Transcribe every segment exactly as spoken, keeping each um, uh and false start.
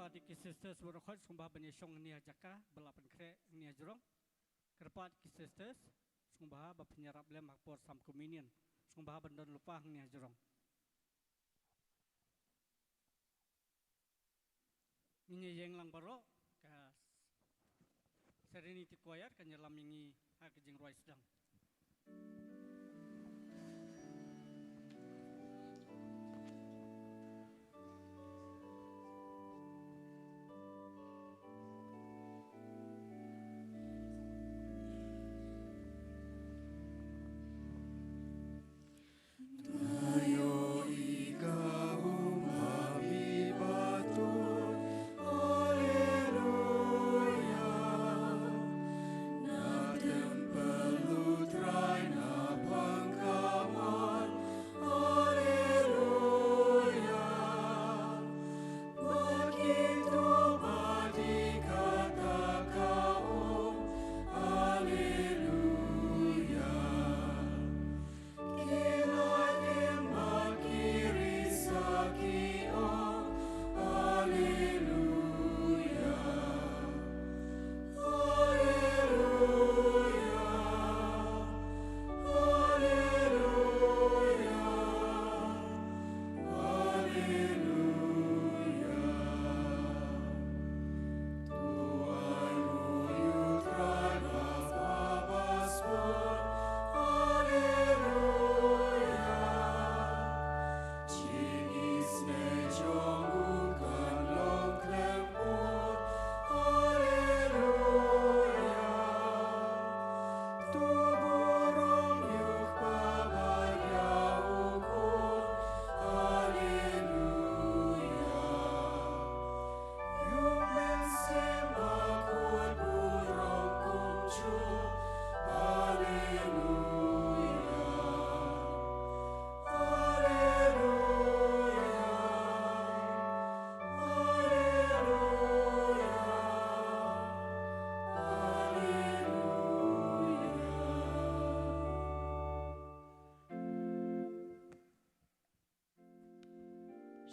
Kyrpad ïa ki sisters baroh khoit sngewbha ban ïa shong hangne ha jaka ba la pynkhreh hangne ha jrong. Kyrpad ki sisters sngewbha ba phin ïarap lem ha ka por Sam Communion. Sngewbha ban don lypa hangne ha jrong. Ngin ïa ïeng lang baroh, ka Serenity Choir kan ïalam ïa ngi ha ka jingrwai sdang.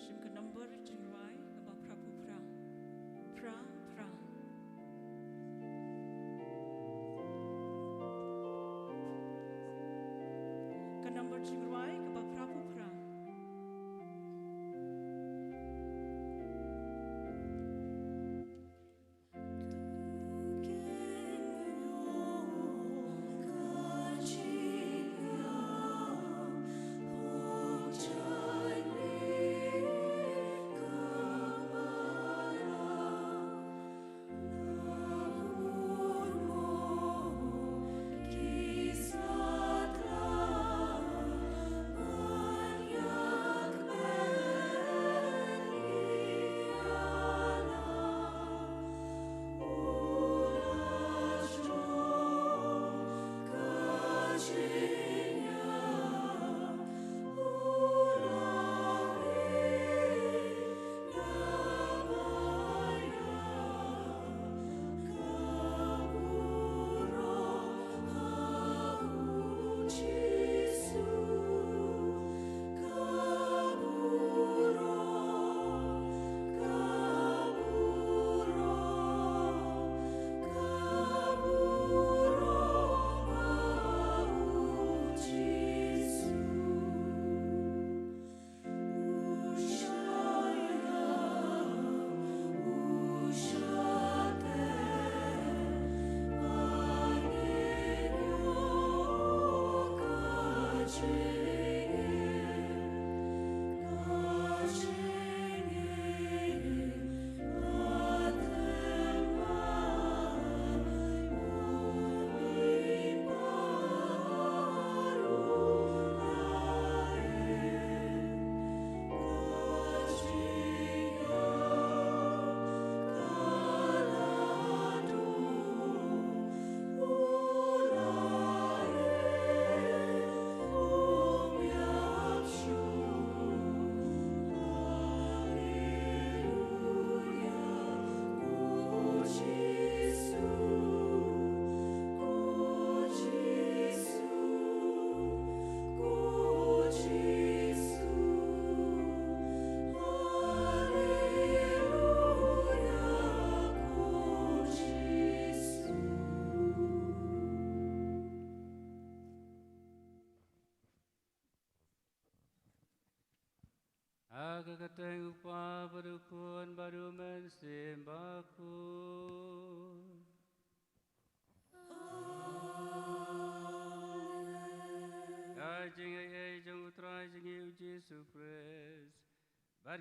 Shim ka nombor jingrwai kaba phra phew phra. Phra, phra. Ka nombor jingrwai kaba phra phew phra.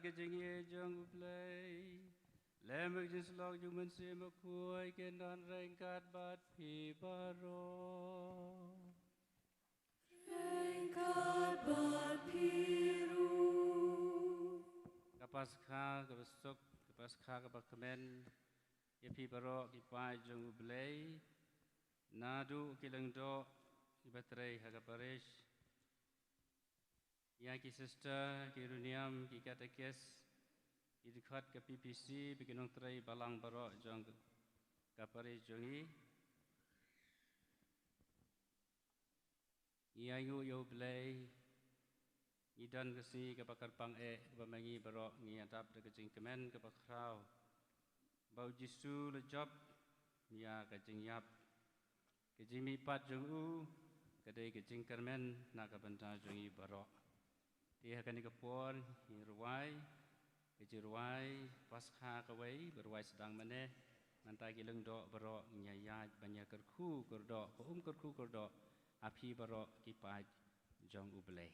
Ka jingïeit jong U Blei, lem ka jingïasyllok jong U Mynsiem Bakhuid, kin don ryngkat bad phi baroh. Ryngkat bad phi ruh. Ka Paskha kaba suk, ka Paskha kaba kmen ïa phi baroh ki paid jong U Blei. Naduh ki lyngdoh kiba trei ha ka parish, ïa ki sister, ki riewniam, ki katekis, ki dkhot ka P P C, bad ki nongtrei balang baroh jong ka parish jong ngi. Ngi ainguh ïa U Blei, ngi don ka sngi kaba kyrpang eh, kaba ma ngi baroh ngi ïadap da ka jingkmen kaba khraw ba U Jisu u la jop ïa ka jingïap. Ka jingmihpat jong u ka dei ka jingkyrmen na ka bynta jong ngi baroh. Te ha kane ka por ngi rwai ka jingrwai Paskha kawei ba rwai sdang mynne. Nangta ki lyngdoh baroh ngi ïaid ban ïakyrkhu kyrdoh, ka um kyrkhu kyrdoh ha phi baroh ki paid jong U Blei.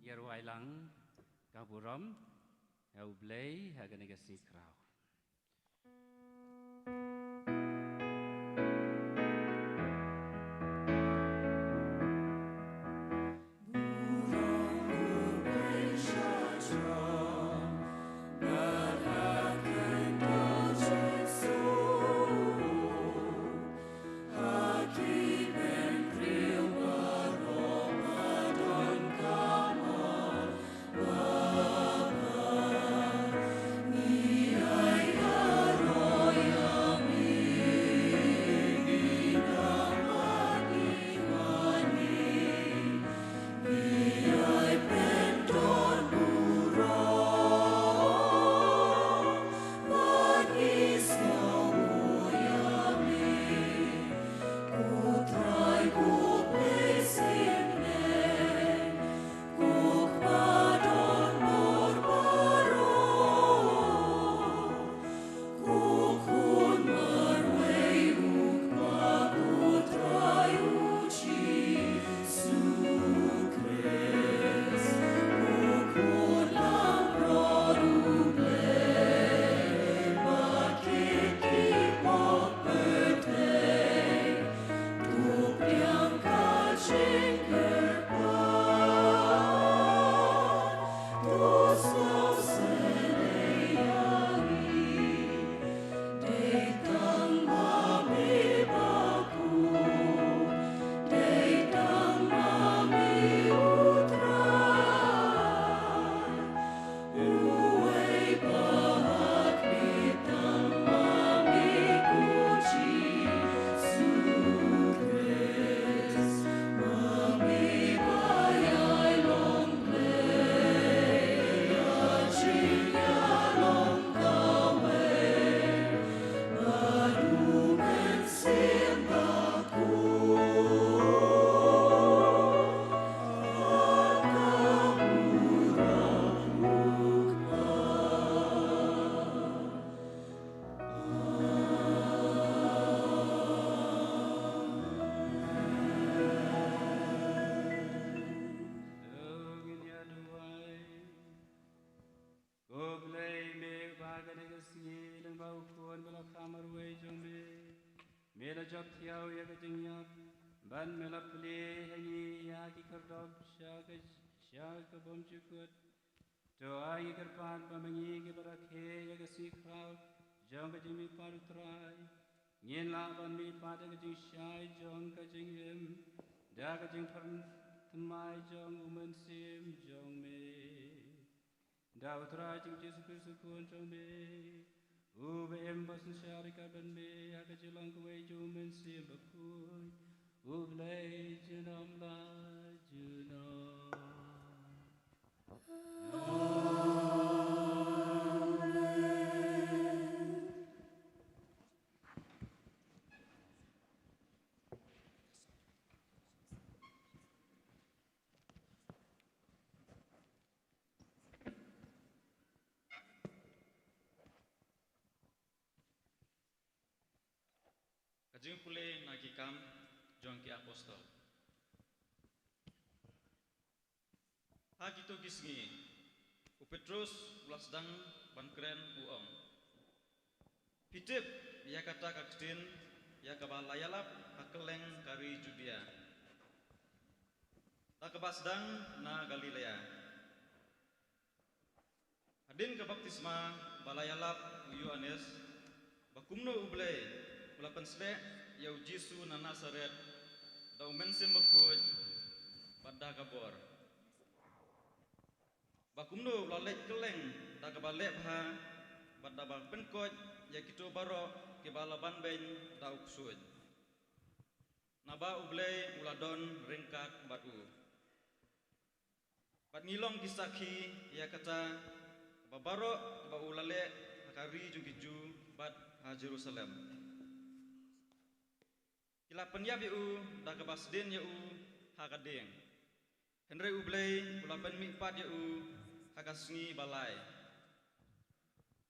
Ïa rwai lang ka burom ïa U Blei ha kane ka sngi khraw. thiaw ïa ka jingïap, bad me la plie ha ngi ïa ki khyrdop sha ka, sha ka bymjukut. To ai ngi kyrpad ba ma ngi kiba rakhe ïa ka sngi khraw jong ka jingmihpat U Trai, ngin lah ban mihpat ïa ka jingshai jong ka jingim da ka jingpyrthymmai jong U Mynsiem jong me. Da U Trai jong Jisu Khrist U Khun jong me, uba im bad synshar ryngkat bad me ha ka jinglong kawei jong U Mynsiem Bakhuid, U Blei junom la junom. Ka jingpule na Ki Kam jong ki Apostol. Ha kito ki sngi, u Petros u la sdang ban kren u ong, phi tip ïa kata ka ktien ïa kaba la ïalap ha kylleng ka ri Judia, da kaba sdang na Galilea. Hadien ka baptisma ba la ïalap u Ïoannis, ba kumno U Blei u la pynsleh ïa u Jisu na Nasaret da U Mynsiem Bakhuid bad da ka bor, ba kumno u la leit kylleng da kaba leh bha bad da ba pynkoit ïa kito baroh kiba la banbeiñ da u ksuid, naba U Blei u la don ryngkat bad u. Bad ngi long ki sakhi ïa kata ba baroh ba u la leh ha ka ri jong ki Jiw bad ha Jerusalem. Ki la pynïap ïa u da kaba sdien ïa u ha ka dieng, hynrei U Blei u la pynmihpat ïa u ha ka sngi ba lai.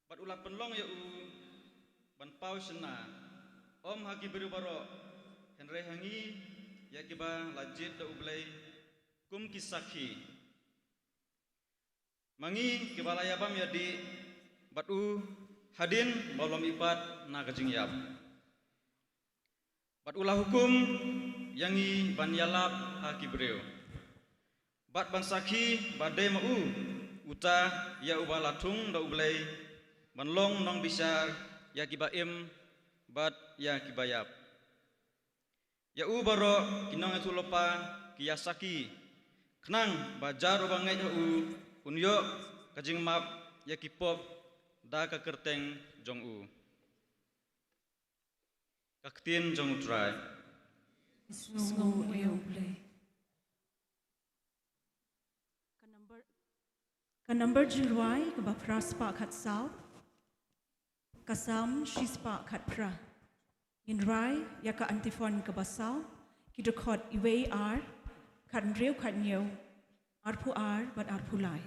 Bad u la pynlong ïa u ban paw shynna, ym ha ki briew baroh, hynrei ha ngi ïa kiba la jied da U Blei kum ki sakhi. Ma ngi kiba la ïabam ïadih bad u hadien ba u la mihpat na ka jingïap. Bad u la hukum ïa ngi ban ïalap ha ki briew, bad ban sakhi ba dei ma u uta ïa uba la thung da U Blei ban long nongbishar ïa kiba im bad ïa kiba ïap. Ïa u baroh ki nongïathuhlypa ki ïasakhi, khnang ba jar uba ngeit ha u un ïoh ka jingmap ïa ki pop da ka kyrteng jong u. Ka ktien jong U Trai. Sngew ïa U Blei. Ka number, ka number jingrwai kaba phra spah khatsaw, ka Salm shi spah khatphra. Ngin rwai ïa ka antiphon kaba saw, ki dkhot iwei ar, khathynriew khathynñiew, arphew ar bad arphew lai.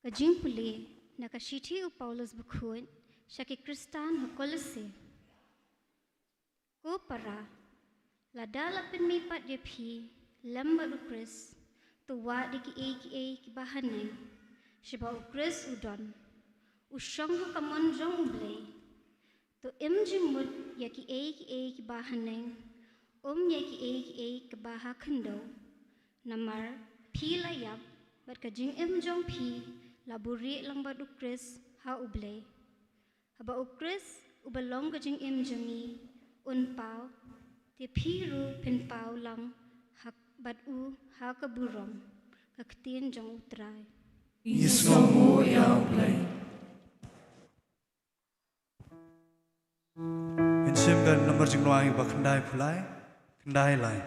Ka jingpule na ka shithi u Paulus bakhuid sha ki Khristan ha Kolose. Ko para, lada la pynmih pat ïa phi lem bad u Khrist, to wad ïa kiei kiei kiba ha neng, shaba u Khrist u don, u shong ha ka mon jong u Blei. To im jingmut ïa kiei kiei kiba ha neng, ym ïa kiei kiei kiba ha khyndew. Namar phi la ïap, bad ka jingim jong phi la buhrieh lang bad u Khrist ha u Blei. Haba u Khrist uba long ka jingim jong ngi un paw, te phi ruh phin paw lang ha, bad u ha ka burom. Ka ktien jong u Trai. Ngi sngewbha ïa u Blei. Ngin shim ka nambar jinglong ba khyndai phew lai, khyndai lai.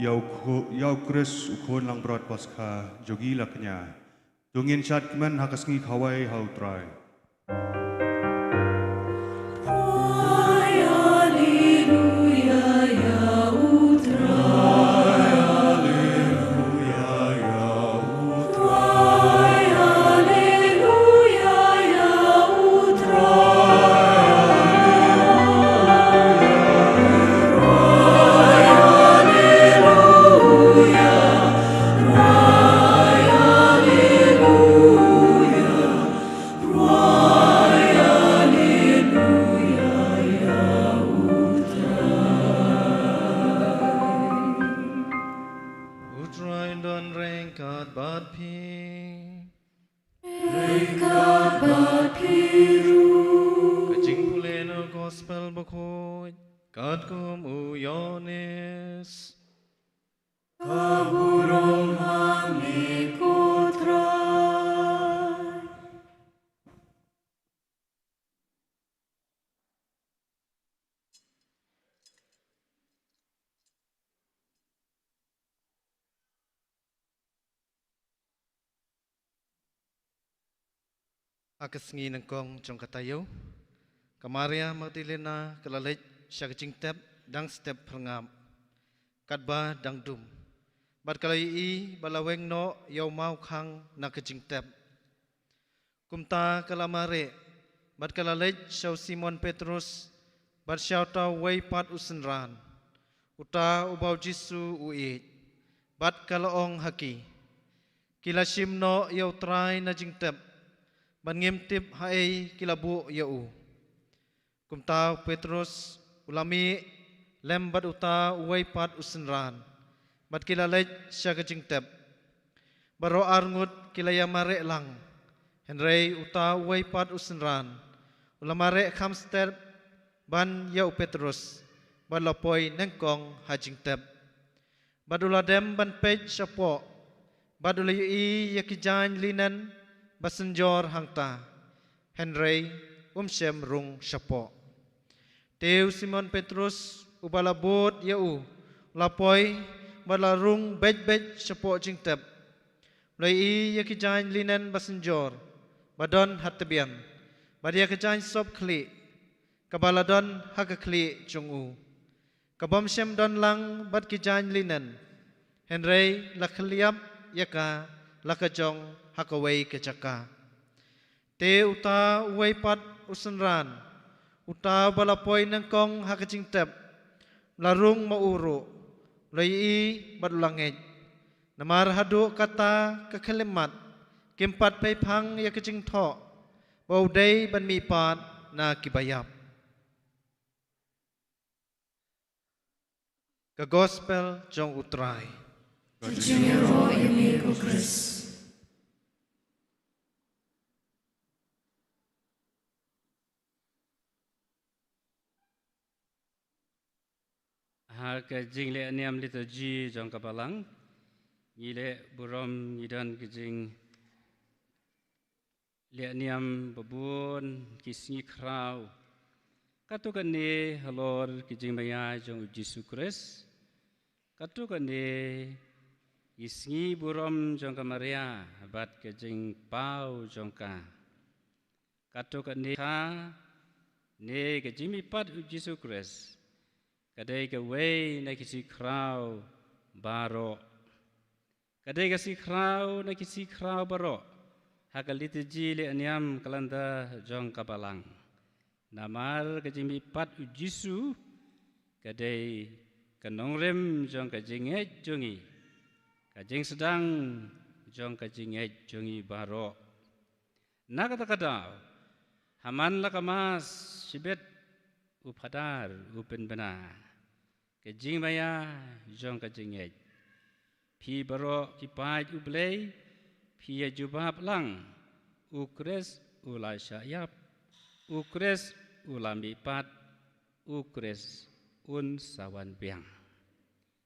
Ïa u Khrist u khun langbrot paska jong ngi la kñia. To ngin shad kmen ha ka sngi khawai ha u Trai. U Trai un don ryngkat bad phi. Ryngkat bad phi ruh. Ka jingpule na u Gospel Bakhuid katkum u Ïoannis. Ka burom ha me ko Trai. Ha ka sngi nyngkong jong ka taïew, ka Maria Magdalena ka la leit sha ka jingtep dang step phyrngap, katba dang dum, bad ka la ïohi ba la weng noh ïa u mawkhang na ka jingtep. Kumta ka la mareh bad ka la leit sha u Simon Petrus bad sha uta uwei pat u synran, uta uba u Jisu u ïeit, bad ka la ong ha ki, ki la shim noh ïa u Trai na jingtep, bad ngim tip haei ki la buh ïa u. Kumta u Petrus u la mih lem bad uta uwei pat u synran, bad ki la leit sha ka jingtep. Baroh arngut ki la ïa mareh lang, hynrei uta uwei pat u synran u la mareh kham step ban ïa u Petrus, bad la poi nyngkong ha jingtep. Bad u la dem ban peit shapoh, bad u la ïohi ïa ki jaiñ linen ba synjor hangta, hynrei um shym rung shapoh. Te u Simon Petrus uba la bud ïa u, u la poi bad la rung beit beit shapoh jingtep. U la ïohi ïa ki jaiñ linen ba synjor ba don ha tbian, bad ïa ka jaiñ sop khlieh kaba la don ha ka khlieh jong u, ka bym shym don lang bad ki jaiñ linen, hynrei la khylliap ïa ka la ka jong ha kawei ka jaka. Te uta uwei pat u synran, uta uba la poi nyngkong ha ka jingtep, u la rung ma u ruh, u la ïohi bad u la ngeit. Namar haduh katta ka khyllipmat kim pat peiphang ïa ka jingthoh ba u dei ban mihpat na kiba ïap. Ka Gospel jong u Trai. Ka jingïaroh ïa me ko Khrist. Ha ka jingleh niam liturgi jong ka Balang, ngi leh burom, ngi don ka jing leh niam ba bun ki sngi khraw. Katto katne halor ka jingmaïa jong u Jisu Khrist. Katto katne ki sngi burom jong ka Maria bad ka jingpaw jong ka. Katto katne ka, ne ka jingmihpat u Jisu Khrist ka dei kawei na ki sngi khraw baroh. Ka dei ka sngi khraw na ki sngi khraw baroh ha ka liturgi leh niam kalendar jong ka Balang. Namar ka jingmihpat u Jisu ka dei ka nongrim jong ka jingngeit jong ngi, ka jingsdang jong ka jingngeit jong ngi baroh. Na kata ka daw, ha man la ka Mass shibit u Phadar u pynbna ka jingmaïa jong ka jingngeit. Phi baroh ki paid U Blei, phi ïa jubab lang, u Khrist u la shah ïap, u Khrist u la mihpat, u Khrist un sa wan biang.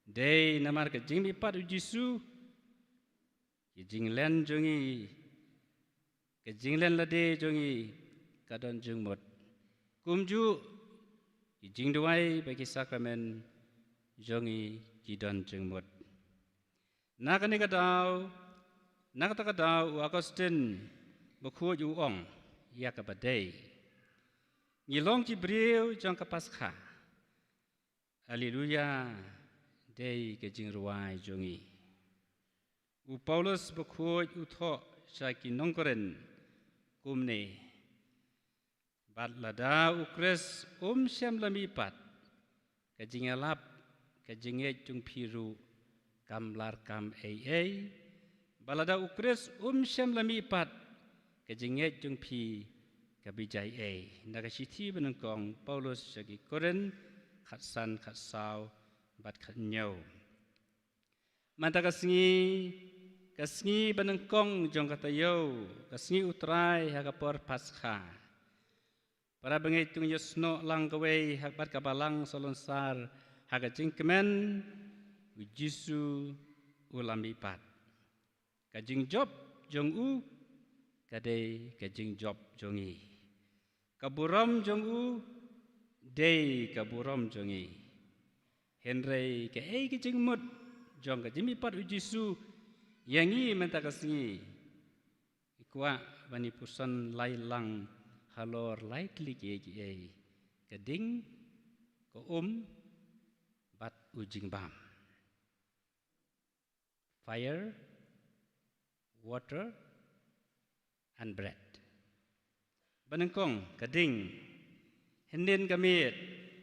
Dei namar ka jingmihpat u Jisu, ki jinglen jong ngi, ka jinglen lade jong ngi ka don jingmut. Kumjuh ki jingduwai bad ki sakramen jong ngi ki don jingmut. Na kane ka daw, na kata ka daw u Augustine Bakhuid u ong ïa kaba dei, ngi long ki briew jong ka Paskha. Haleluya, dei ka jingrwai jong ngi. U Paulus Bakhuid u thoh sha ki nong Korinth kumne: Bad lada u Khrist um shym la mihpat, ka jingïalap, ka jingngeit jong phi ruh kam larkam ei ei. Bad lada u Khrist um shym la mihpat, ka jingngeit jong phi ka bijai ei. Na ka shithi banyngkong Paulus sha ki Korinth, khatsan, khatsaw bad khathynñiew. Mynta ka sngi, ka sngi banyngkong jong ka taïew, ka sngi u Trai ha ka por Paskha. Para bangeit, to ngin ïasnoh lang kawei ha, bad ka Balang Salonsar, ha ka jingkmen, u Jisu u la mihpat. Ka jingjop jong u ka dei ka jingjop jong ngi. Ka burom jong u dei ka burom jong ngi. Hynrei kaei ka jingmut jong ka jingmihpat u Jisu ïa ngi mynta ka sngi? Ngi kwah ban ïa puson lai lang halor lai tylli kiei kiei: ka ding, ka um, bad u jingbam. Fire, water, and bread. Banyngkong, ka ding. Hynnin ka miet,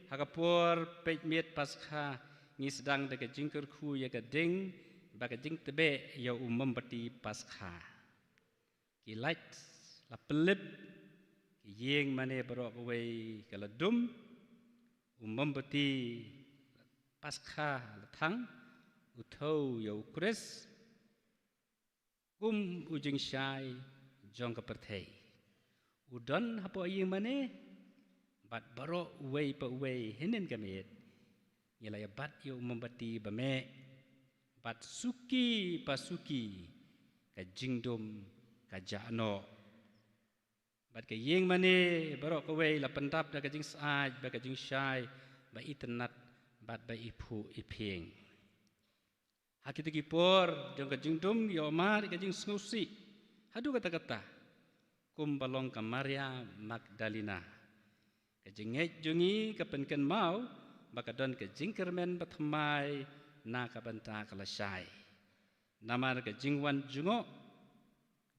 ha ka por peit miet Paskha, ngi sdang da ka jingkyrkhu ïa ka ding, bad ka jingtbeh ïa u mombati Paskha. Ki light la pynlip, ki ïing mane baroh kawei ka la dum, u mombati Paskha la thang, u thew ïa u Khrist kum u jingshai jong ka pyrthei. U don hapoh ïing mane, bad baroh uwei pa uwei hynnin ka miet ngi la ïa bat ïa u mombati ba meh, bad suki pa suki ka jingdum ka jah noh. Bad ka ïing mane baroh kawei la pyndap da ka jingsyaid bad ka jingshai ba itynnad bad ba iphuh iphieng. Ha kita ki por jong ka jingdum, ïohmad ïa ka jingsngewsih haduh katta katta, kumba long ka Maria Magdalena. Ka jingngeit jong ngi ka pynkynmaw ba ka don ka jingkyrmen bathymmai na ka bynta ka lashai. Namar ka jingwan jngoh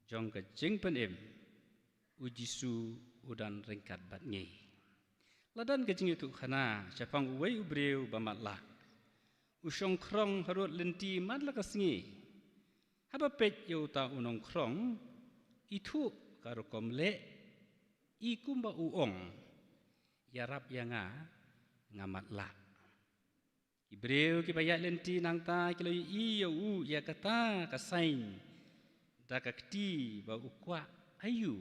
jong ka jingpynim, u Jisu u don ryngkat bad ngi. La don ka jingïathuhkhana shaphang uwei u briew ba matlah. U shongkhrong harud lynti matlah ka sngi. Haba peit ïa uta u nongkhrong, ithuh ka rukom leh, i kumba u ong: Ïarap ïa nga, nga matlah. Ki briew kiba ïaid lynti nangta ki la ïohi ïa u, ïa kata ka saiñ, da ka kti ba u kwah aïu.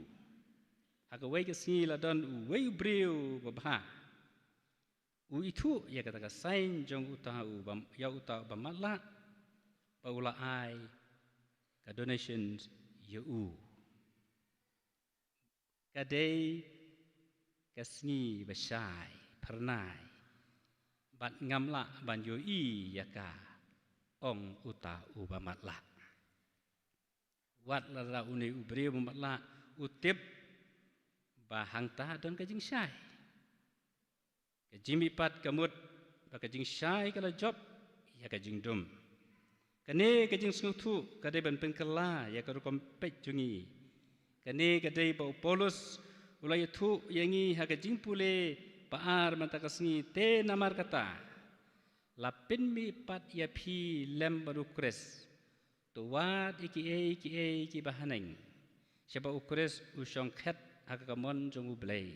Ha kawei ka sngi la don uwei u briew babha. U ithuh ïa kata ka saiñ jong uta u ba, ïa uta u ba matlah, ba u la ai ka donation ïa u. Ka dei ka sngi ba shai phyrnai, bad ngam lah ban ïohi ïa ka, ong uta u ba matlah. Wat lada une u briew ba matlah u tip ba hangta don ka jingshai. Ka jingmihpat ka mut ba ka jingshai ka la jop ïa ka jingdum. Kane ka jingsngewthuh ka dei ban pynkylla ïa ka rukom peit jong ngi. Kane ka dei ba u Paulus u la ïathuh ïa ngi ha ka jingpule ba ar mynta ka sngi: Te namar kata, la pynmihpat ïa phi lem bad u Khrist. To wad ïa kiei kiei kiba haneng, shaba u Khrist u shongkhet ha ka kamon jong U Blei.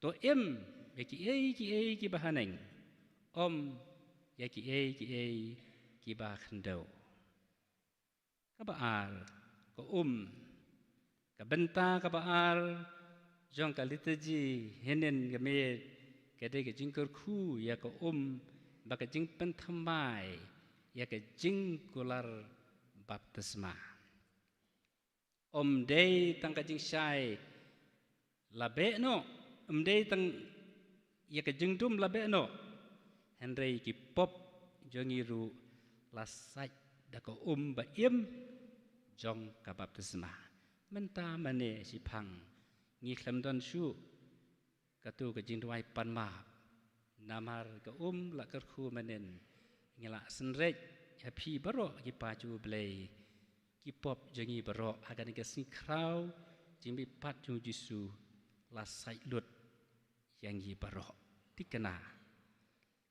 To im ïa kiei kiei kiba haneng, ym ïa kiei kiei kiba khyndew. Kaba ar, ka um. Ka bynta kaba ar jong ka liturgi hynnin ka miet ka dei ka jingkyrkhu ïa ka um bad ka jingpynthymmai ïa ka jingkular baptisma. Ym dei tang ka jingshai la beh noh, ym dei tang ïa ka jingdum la beh noh, hynrei ki pop jong ngi ruh la sait da ka um ba im jong ka baptisma. Mynta mane shiphang ngi khlem don shuh katu ka jingduwai pan map. Namar ka um la kyrkhu mynnin, ngi la synreit ha phi baroh ki pa jong U Blei, ki pop jong ngi baroh ha kane ka sngi khraw jingmihpat jong U Jisu la sait lut ïa ngi baroh. Thikna,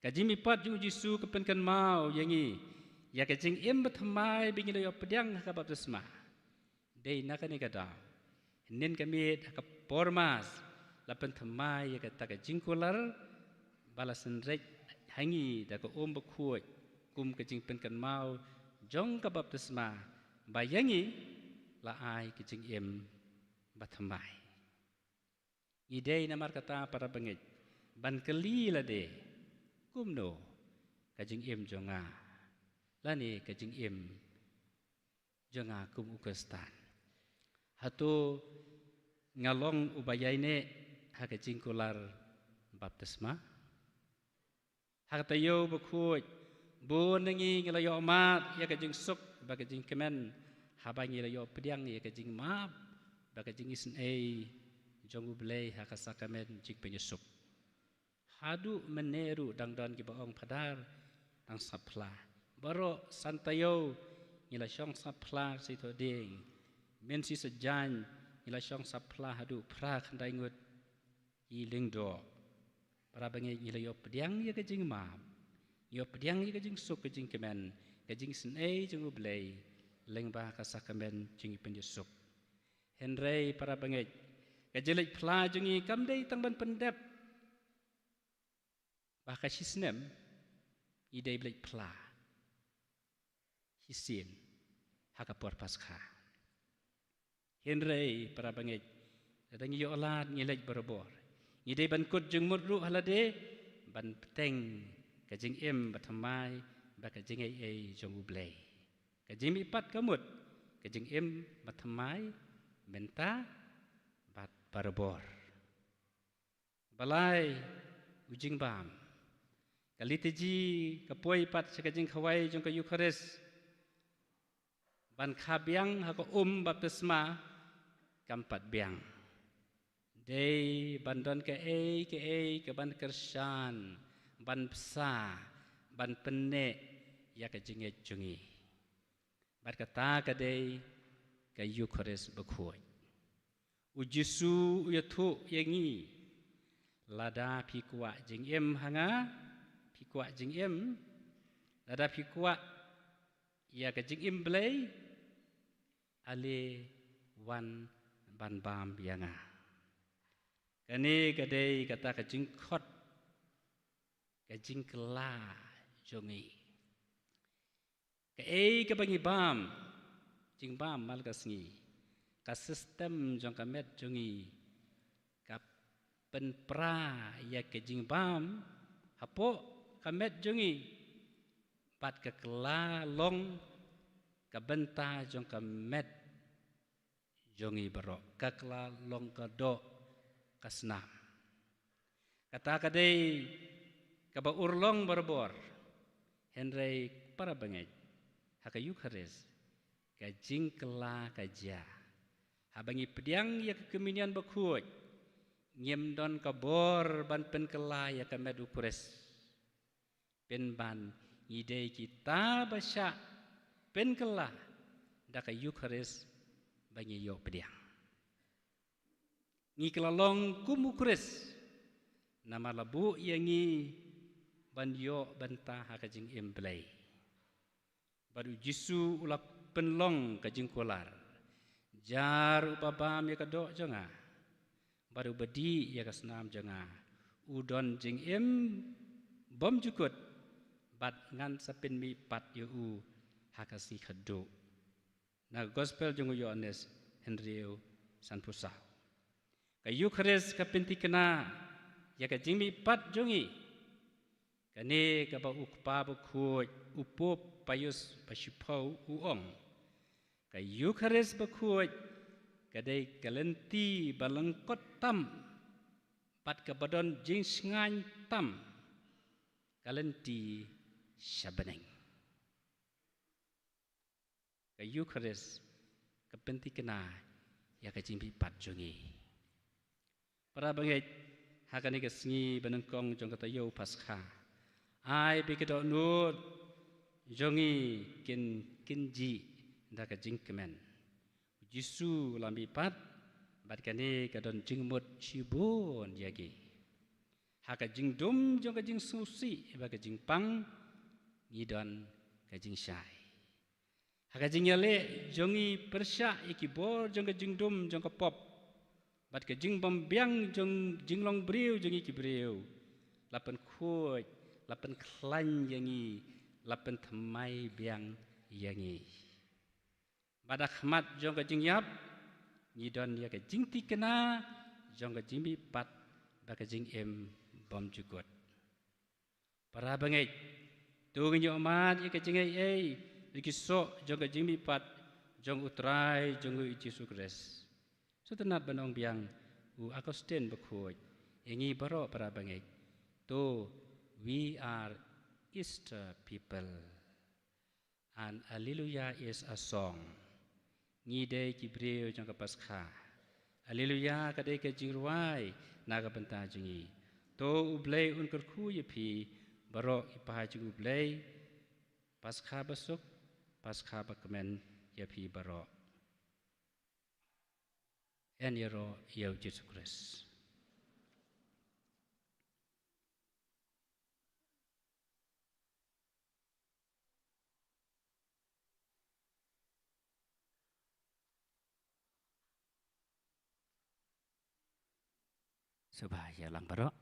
ka jingmihpat jong U Jisu ka pynkynmaw ïa ngi ïa ka jingim bathymmai ba ngi la ïoh pdiang ha ka baptisma. Dei na kane ka daw, hynnin ka miet ha ka por Mass, la pynthymmai ïa kata ka jingkular ba la synreit ha ngi da ka um bakhuid, kum ka jingpynkynmaw jong ka baptisma ba ïa ngi la ai ka jingim bathymmai. Ngi dei namar kata, para bangeit, ban kylli lade, kumno ka jingim jong nga, lane ka jingim jong nga kum u Khristan? Hato nga long uba ïaineh ha ka jingkular baptisma? Ha ka taïew bakhuid, bun na ngi ngi la ïoh mad ïa ka jingsuk bad ka jingkmen haba ngi la ïoh pdiang ïa ka jingmap bad ka jingisynei jong U Blei ha ka sakramen jingpynïasuk. Haduh mynne ruh dang don kiba ong, Phadar, dang sap phla. Baroh san taïew ngi la shong sap phla sha ithuh dieng. Mynshi sajan ngi la shong sap phla haduh phra khyndai ngut ki lyngdoh. Para bangeit, ngi la ïoh pdiang ïa ka jingmap, ïoh pdiang ïa ka jingsuk, ka jingkmen, ka jingisynei jong U Blei lyngba ka sakramen jingpynïasuk. Hynrei, para bangeit, ka jingleit phla jong ngi kam dei tang ban pyndep ba ka shisnem ngi dei ba leit phla shisien ha ka por Paskha. Hynrei, para bangeit, lada ngi ïoh lad ngi leit barabor. Ngi dei ban kut jingmut ruh ha lade ban bteng ka jingim bathymmai bad ka jingaiei jong U Blei. Ka jingmihpat ka mut ka jingim bathymmai mynta bad barabor. Balei? U jingbam. Ka liturgi ka poi pat sha ka jingkhawai jong ka Eukharist. Ban kha biang ha ka um baptisma kam pat biang. Dei ban don kaei kaei kaban kyrshan, ban bsa, ban pynneh ïa ka jingngeit jong ngi. Bad kata ka dei ka Eukharist bakhuid. U Jisu u ïathuh ïa ngi, lada phi kwah jingim ha nga, phi kwah jingim, lada phi kwah ïa ka jingim Blei, ale wan ban bam ïa nga. Kane ka dei kata ka jingkhot, ka jingkylla jong ngi. Kaei kaba ngi bam, jingbam man la ka sngi, ka system jong ka met jong ngi ka pynpra ïa ka jingbam hapoh ka met jong ngi bad ka kylla long ka bynta jong ka met jong ngi baroh, ka kylla long ka doh ka snam. Kata ka dei kaba urlong barabor. Hynrei para bangeit, ha ka Eukharist ka jingkylla ka jia. Haba ngi pdiang ïa ka Komunion bakhuid, ngim don ka bor ban pynkylla ïa ka met U Khrist. Pynban ngi dei kita ba shah pynkylla da ka Eukharist ba ngi ïoh pdiang. Ngi kylla long kum U Khrist namar la buh ïa ngi ban ïoh bynta ha ka jingim Blei. Bad U Jisu u la pynlong ka jingkular. Jar uba bam ïa ka doh jong nga bad uba dih ïa ka snam jong nga u don jingim bymjukut, bad ngan sa pynmihpat ïa u ha ka sngi khatduh. Na ka Gospel jong u Ïoannis hynriew, sanphew saw. Ka Eukharist ka pynthikna ïa ka jingmihpat jong ngi. Kane kaba u Kpa bakhuid, u Pope Pius ba shiphew u ong, ka Eukharist bakhuid ka dei ka lynti ba lyngkot tam bad kaba don jingshngaiñ tam, ka lynti sha bneng. Ka Eucharist ka pyntikna ïa ka jingmihpat jong ngi. Para bangeit, ha kane ka sngi banyngkong jong ka taïew Paskha, ai ba ki dohnud jong ngi kin kynjih da ka jingkmen. U Jisu u la mihpat, bad kane ka don jingmut shibun ïa ngi. Ha ka jingdum jong ka jingsngewsih bad ka jingpang, ngi don ka jingshai. Ha ka jingïaleh jong ngi pyrshah ïa ki bor jong ka jingdum jong ka pop, bad ka jingbymbiang jong jinglong briew jong ngi ki briew, la pynkhuid, la pynkhlaiñ ïa ngi, la pynthymmai biang ïa ngi. Bad ha khmat jong ka jingïap, ngi don ïa ka jingtikna jong ka jingmihpat bad ka jingim bymjukut. Para bangeit, to ngin ïohmad ïa ka jingaiei ïa ki soh jong ka jingmihpat jong U Trai jong ngi U Jisu Khrist. Sngewtynnad ban ong biang u Augustine Bakhuid ïa ngi baroh, para bangeit, to, we are Easter people. And Alleluia is a song. Ngi dei ki briew jong ka Paskha. Alleluia ka dei ka jingrwai na ka bynta jong ngi. To U Blei un kyrkhu ïa phi baroh ki paid jong U Blei. Paskha basuk, Paskha bakmen ïa phi baroh. Yn ïaroh ïa U Jisu Khrist. Sngewbha ïalang baroh.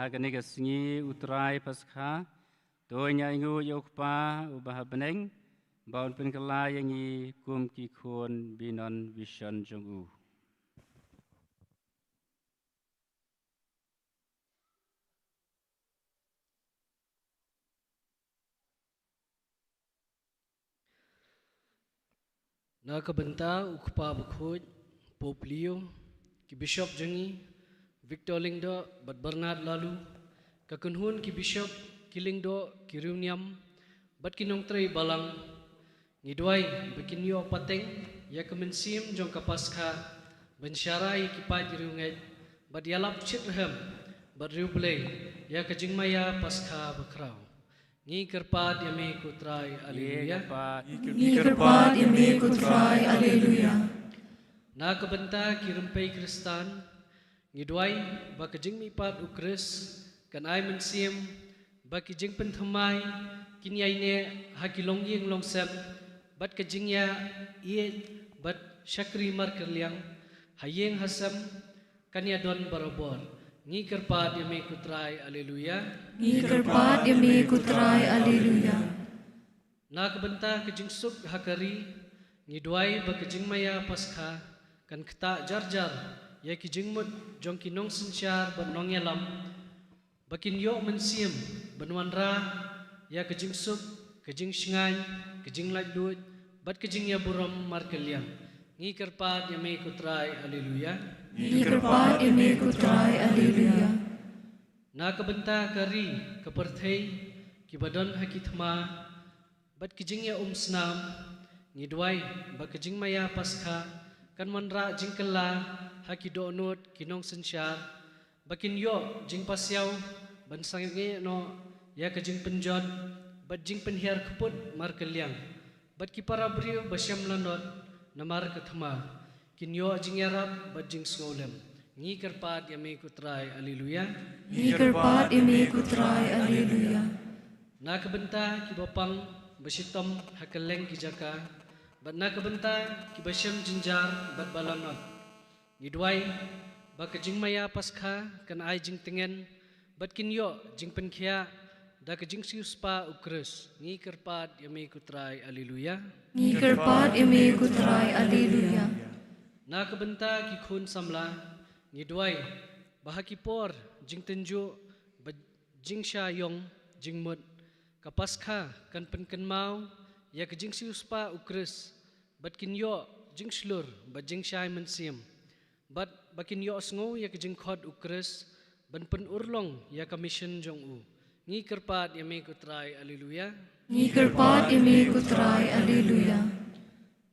Ha kane ka sngi U Trai Paskha, to ngin ïa ainguh ïa U Kpa uba ha bneng, ba un pynkylla ïa ngi kum ki khun binon bishon jong u. Na ka bynta U Kpa Bakhuid, Pope Leo, ki bishop jong ngi, Victor Lyngdoh bad Bernard Laloo, ka kynhun ki bishop, ki lyngdoh, ki riewniam bad ki nongtrei balang, ngi duwai ba kin ïoh pateng ïa ka mynsiem jong ka Paskha, ban share ïa ki paid riewngeit bad ïalap shitrhem bad riewblei ïa ka jingmaïa Paskha bakhraw. Ngi kyrpad ïa me ko Trai, Alleluia. Ngi kyrpad ïa me ko Trai, Alleluia. Na ka bynta ki rympei Khristan, ngi duwai ba ka jingmihpat U Khrist kan ai mynsiem ba ki jingpynthymmai kin ïaineh ha ki longïing longsem, bad ka jingïaieit bad shakri markylliang ha ïing ha sem kan ïadon barabor. Ngi kyrpad ïa me ko Trai, Alleluia. Ngi kyrpad ïa me ko Trai, Alleluia. Na ka bynta ka jingsuk ha ka ri, ngi duwai ba ka jingmaïa Paskha kan ktah jar jar ïa ki jingmut jong ki nongsynshar bad nongïalam, ba kin ïoh mynsiem ban wanrah ïa ka jingsuk, ka jingshngaiñ, ka jinglaitluid bad ka jingïaburom markylliang. Ngi kyrpad ïa me ko Trai, Alleluia. Ngi kyrpad ïa me ko Trai, Alleluia. Na ka bynta ka ri, ka pyrthei, kiba don ha ki thma bad ki jingïaumsnam, ngi duwai ba ka jingmaïa Paskha kan wanrah jingkylla ha ki dohnud ki nongsynshar, ba kin ïoh jingpasiaw ban sangeh noh ïa ka jingpynjot bad jingpynhiar kput markylliang, bad ki para briew ba shem lanot namar ka thma kin ïoh jingïarap bad jingsngewlem. Ngi kyrpad ïa me ko Trai, Alleluia. Ngi kyrpad ïa me ko Trai, Alleluia. Na ka bynta kiba pang ba shitom ha kylleng ki jaka, bad na ka bynta kiba shem jynjar bad ba lanot, Ngi duwai ba ka jingmaïa Paskha kan ai jingtngen bad kin ïoh jingpynkhiah da ka jingsiewspah u Khrist. Ngi kyrpad ïa me ko Trai. Alleluia. Ngi kyrpad ïa me ko Trai. Alleluia. Na ka bynta ki khun samla, ngi duwai ba ha ki por jingtynjuh bad jingshah ïong jingmut, ka Paskha kan pynkynmaw ïa ka jingsiewspah u Khrist bad kin ïoh jingshlur bad jingshai mynsiem, bad ba kin ïohsngew ïa ka jingkhot u Khrist ban pynurlong ïa ka mission jong u. Ngi kyrpad ïa me ko Trai. Alleluia. Ngi kyrpad ïa me ko Trai. Alleluia.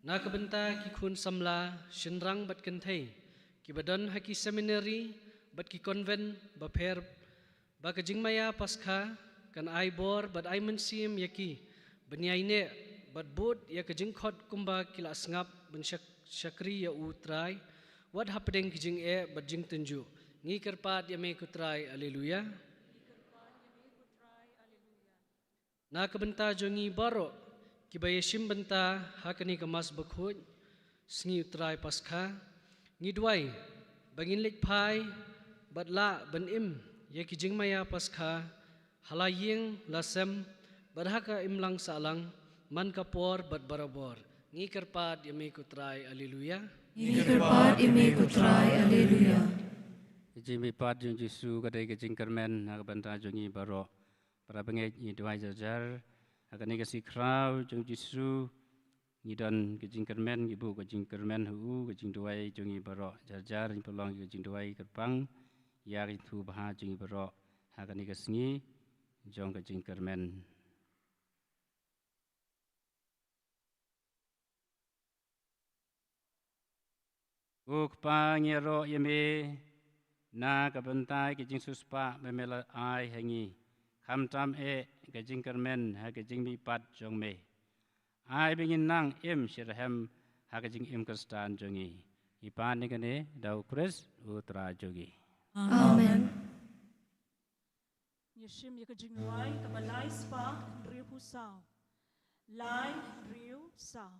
Na ka bynta ki khun samla shynrang bad kynthei kiba don ha ki seminary bad ki convent bapher, ba ka jingmaïa Paskha kan ai bor bad ai mynsiem ïa ki ban ïaineh bad bud ïa ka jingkhot kumba ki la sngap ban shak-, shakri ïa u Trai wat hapdeng ki jingeh bad jingtynjuh. Ngi kyrpad ïa me ko Trai. Alleluia. Na ka bynta jong ngi baroh kiba ïashim bynta ha kane ka Mass Bakhuid, sngi u Trai Paskha, ngi duwai ba ngin leit phai bad lah ban im ïa ki jingmaïa Paskha ha la ïing la sem bad ha ka imlang sahlang man ka por bad barabor. Ngi kyrpad ïa me ko Trai. Alleluia. Ngi kyrpad ïa me ko Trai. Alleluia. Ka jingmihpat jong u Jisu ka dei ka jingkyrmen na ka bynta jong ngi baroh. Para bangeit, ngi duwai jar jar ha kane ka sngi khraw jong u Jisu. Ngi don ka jingkyrmen, ngi buh ka jingkyrmen ha u, ka jingduwai jong ngi baroh. Jar jar ngi pynlong ka jingduwai kyrpang ïa ka jingthoh bha jong ngi baroh ha kane ka sngi jong ka jingkyrmen. Ko Kpa, ngi ïaroh ïa me na ka bynta ka jingsiewspah ba me la ai ha ngi, khamtam eh ka jingkyrmen ha ka jingmihpat jong me. Ai ba ngin nang im shitrhem ha ka jingim Khristan jong ngi. Ngi pan ïa kane da u Khrist u Trai jong ngi. Amen. Ngi shim ïa ka jingrwai kaba lai spah hynriewphew saw. Lai hynriew saw.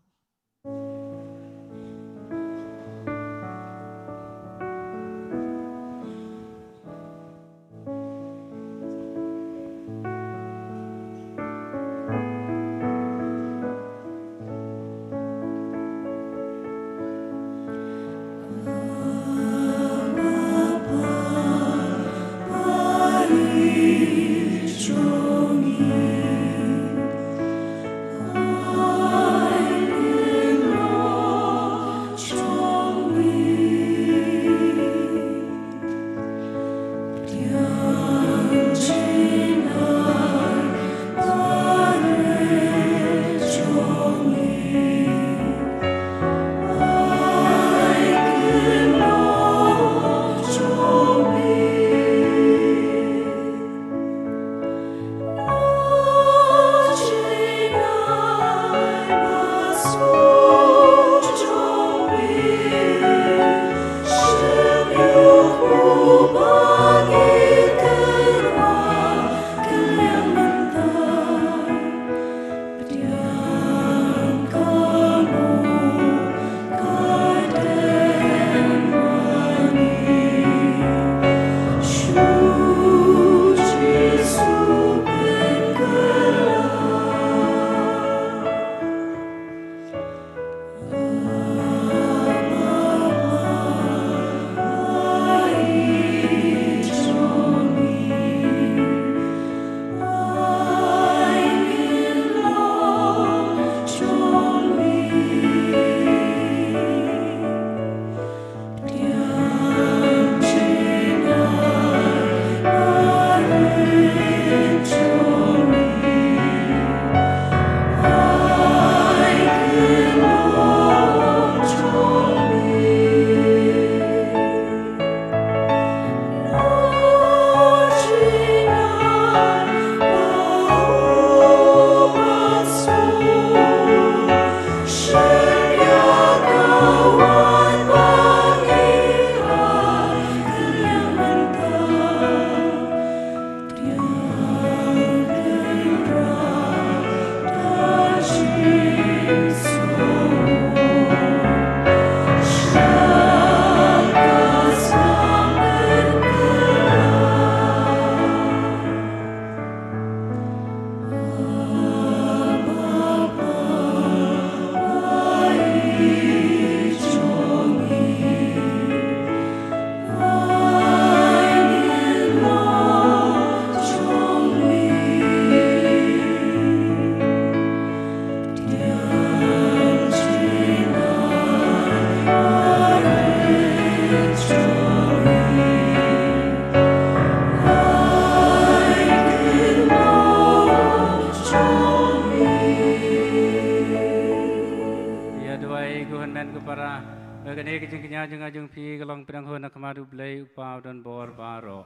Ba kane ka jingkñia jong nga jong phi ka long pdiang hun na khmat U Blei U Kpa u don bor baroh.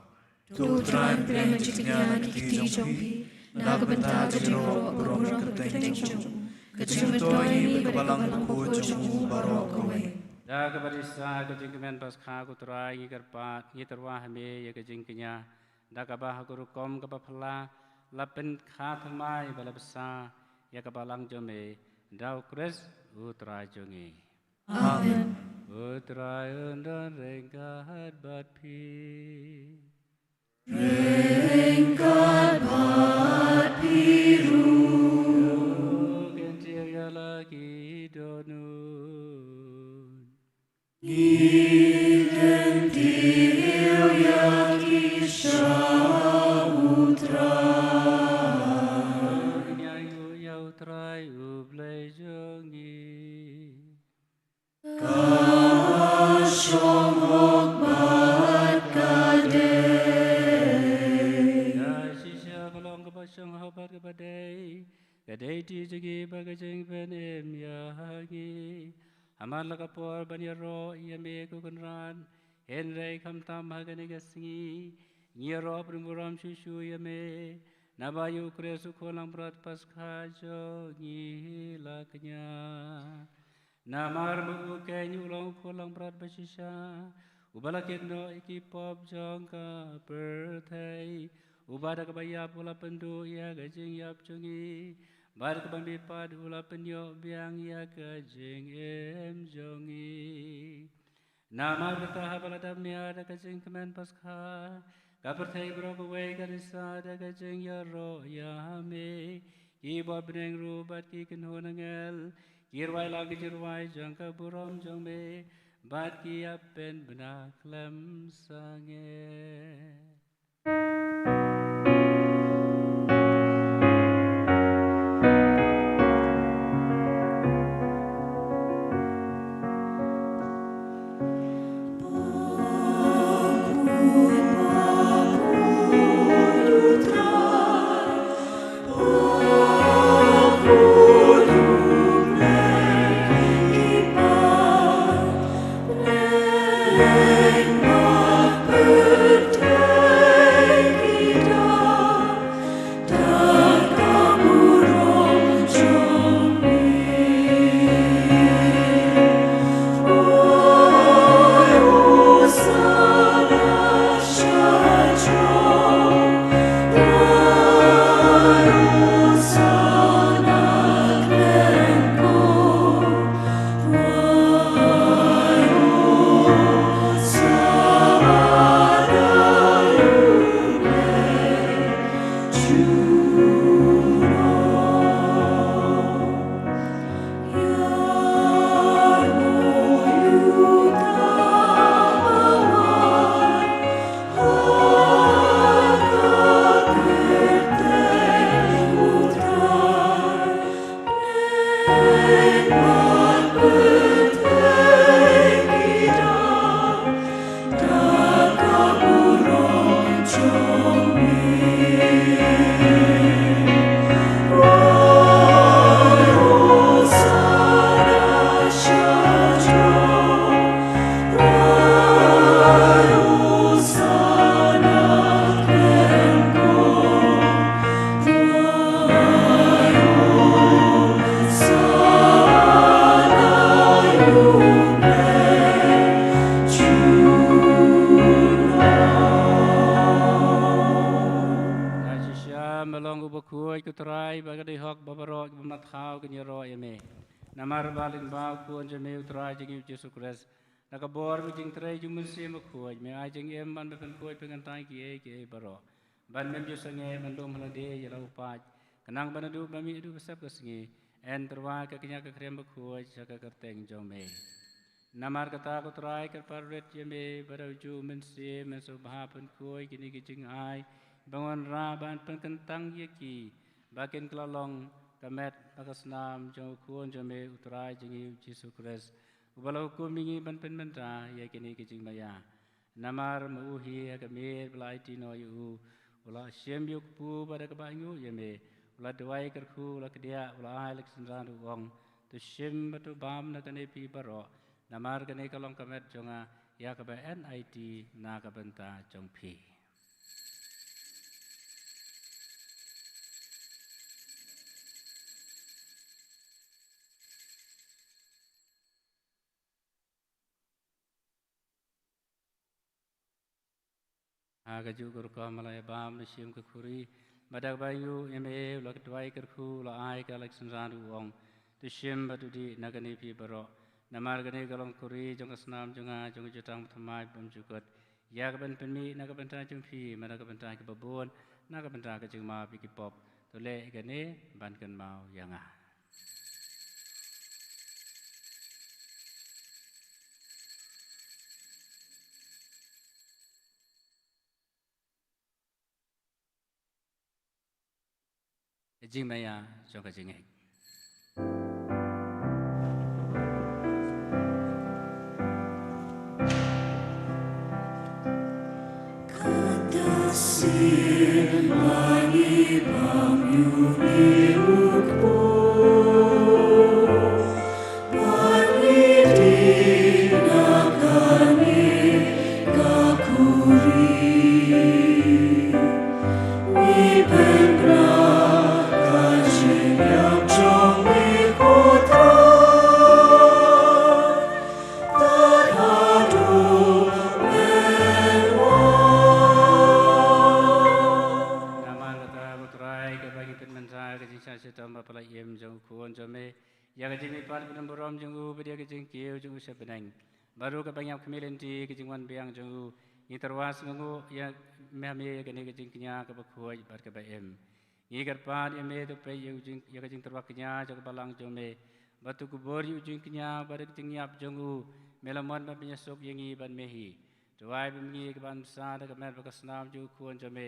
To U Trai pdiang jingkñia na ki kti jong phi na ka bynta ka jingïaroh bad ka kyrteng jong u, ka jingmyntoi ïa me bad ïa ka balang bakhuid jong u baroh kawei. Da kaba risa ka jingkmen Paskha ko Trai ngi kyrpad, ngi tyrwa ha me ïa ka jingkñia, da kaba ha ka rukom kaba phylla la pynkha thymmai ba la bsa ïa ka balang jong me, da U Khrist U Trai jong ngi. Amen. U Trai un don ryngkat bad phi. Ryngkat bad phi ruh. Kyntiew ïa la ki dohnud. Ngi kyntiew ïa ki sha U Trai. Ngi ainguh ïa U Trai U Blei jong ngi. Ka shong hok bad ka dei. Ïa shisha ka long kaba shong hok bad kaba dei. Ka dei ti jong ngi bad ka jingpynim ïa ngi. Hamar la ka por ban ïaroh ïa me ko Kynrad, hynrei khamtam ha kane ka sngi ngi ïaroh pynburom shuh shuh ïa me, naba ïa U Khrist U Khun Langbrot Paskha jong ngi la kñia. Namar ba u keiñ u long U Khun Langbrot ba shisha, uba la kit noh ïa ki pop jong ka pyrthei, uba da kaba ïap u la pynduh ïa ka jingïap jong ngi, bad kaba mihpat u la pynïoh biang ïa ka jingim jong ngi. Namar kata haba la dap miet da ka jingkmen Paskha, ka pyrthei baroh kawei ka risa da ka jingïaroh ïa me. Ki bor bneng ruh bad ki kynhun angel ki rwai lang ki jingrwai jong ka burom jong me, bad ki ïa pynbna khlem sangeh. Nga shisha me long u bakhuid ko Trai, ba ka dei hok ba baroh kiba mat thaw kin ïaroh ïa me. Namar ba lyngba u Khun jong me u Trai jong ngi u Jisu Khrist, na ka bor bad jingtrei jong u Mynsiem Bakhuid, me ai jingim ban ba pynkhuid pynkyntang kiei kiei baroh. Ban mem ju sangeh ban lum ha lade ïa la u paid, khnang ba naduh ba mih haduh ba sep ka sngi, yn tyrwa ka kñia ka khrem bakhuid sha ka kyrteng jong me. Namar kata ko Trai, kyrpad rit ïa me ba da u juh u Mynsiem yn sngewbha pynkhuid kine ki jingai ba wanrah, ban pynkyntang ïa ki ba kin kylla long ka met bad ka snam jong u Khun jong me u Trai jong ngi u Jisu Khrist, uba la hukum ïa ngi ban pynbynta ïa kine ki jingmaïa. Namar ma u hi ha ka miet ba la aiti noh ïa u, u la shim ïa u kpu bad da kaba ainguh ïa me, u la duwai kyrkhu, u la kdiah, u la ai la ka synran, u ong: To shim bad to bam na kane phi baroh, Namar kane ka long ka met jong nga ïa kaba N I T na ka bynta jong phi. Ha kajuh ka rukom la ïa bam na shim ka khuri, bad da kaba ïoh ïa me u la duwai kyrkhu, u la ai ka la synran, u ong: To shim bad to dih na kane phi baroh, namar kane ka long ka khuri jong ka snam jong nga, jong ka jutang thymmai bymjukut, ïa kaban pynmih na ka bynta jong phi bad na ka bynta kiba bun, na ka bynta ka jingmap ïa ki pop. To leh ïa kane ban kynmaw ïa nga. Ka jingmaïa jong ka jingngeit. Ka ta sien ma ngi bam ïa une u kpoh. Bad ngi dih na kane ka khuri. Ngi pynbna ka jingïap jong me ko Trai. Tad haduh men wan. Namar kata ko Trai, kaba ngi pynmynta ka jingshah shitom ba pynlait im jong u Khun jong me, ïa ka jingmihpat bad jingburom jong u, bad ïa ka jingkiew jong u sha bneng, bad ruh kaba ngi ïap khmih lynti ka jingwan biang jong u, ngi tyrwa sngewnguh ïa me, ïa kane ka jingkñia kaba khuid bad kaba im. Ngi kyrpad ïa me, to peit ïa u jing, ïa ka jingtyrwa kñia jong ka balang jong me, bad to kubur ïa u jingkñia bad ka jingïap jong u. Me la mon ban pynïasuk ïa ngi bad me hi. To ai ba ma ngi kiban bsa da ka met bad ka snam jong u Khun jong me,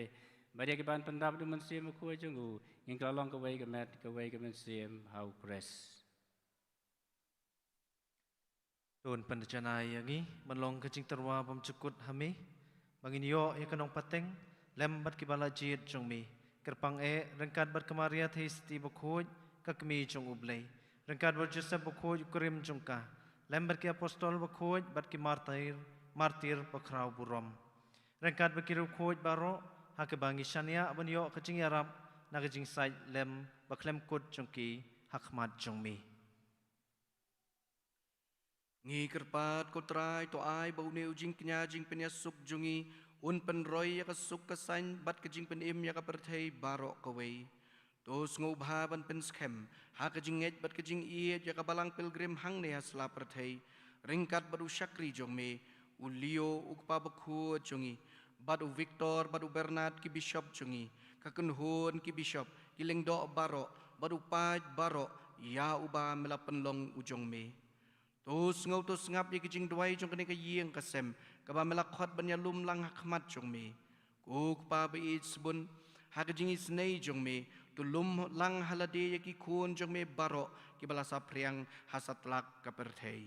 bad ïa kiban pyndap da u Mynsiem Bakhuid jong u, ngin kylla long kawei ka met, kawei ka mynsiem ha u Khrist. To un pynjanai ïa ngi ban long ka jingtyrwa bymjukut ha me, ba ngin ïoh ïa ka nongpateng lem bad kiba la jied jong me, kyrpang eh ryngkat bad ka Maria Theisotti Bakhuid, ka Kmie jong u Blei, ryngkat bad u Joseph Bakhuid u kurim jong ka, lem bad ki apostol bakhuid bad ki martir, martir bakhraw burom, ryngkat bad ki riewkhuid baroh, ha kaba ngi shaniah ban ïoh ka jingïarap na ka jingsait lem bakhlem kut jong ki ha khmat jong me. Ngi kyrpad ko Trai, to ai ba une u jingkñia jingpynïasuk jong ngi un pynroi ïa ka suk ka saiñ bad ka jingpynim ïa ka pyrthei baroh kawei. To sngewbha ban pynskhem ha ka jingngeit bad ka jingïeit ïa ka balang pilgrim hangne ha sla pyrthei, ryngkat bad u shakri jong me u Leo u kpa bakhuid jong ngi, bad u Victor bad u Bernard ki bishop jong ngi, ka kynhun ki bishop, ki lyngdoh baroh, bad u paid baroh ïa uba me la pynlong u jong me. To sngew to sngap ïa ki jingduwai jong kane ka ïing ka sem, kaba me la khot ban ïalum lang ha khmat jong me. Ko Kpa ba ïeit sbun, ha ka jingisynei jong me, to lum lang ha lade ïa ki khun jong me baroh kiba la saphriang ha satlak ka pyrthei.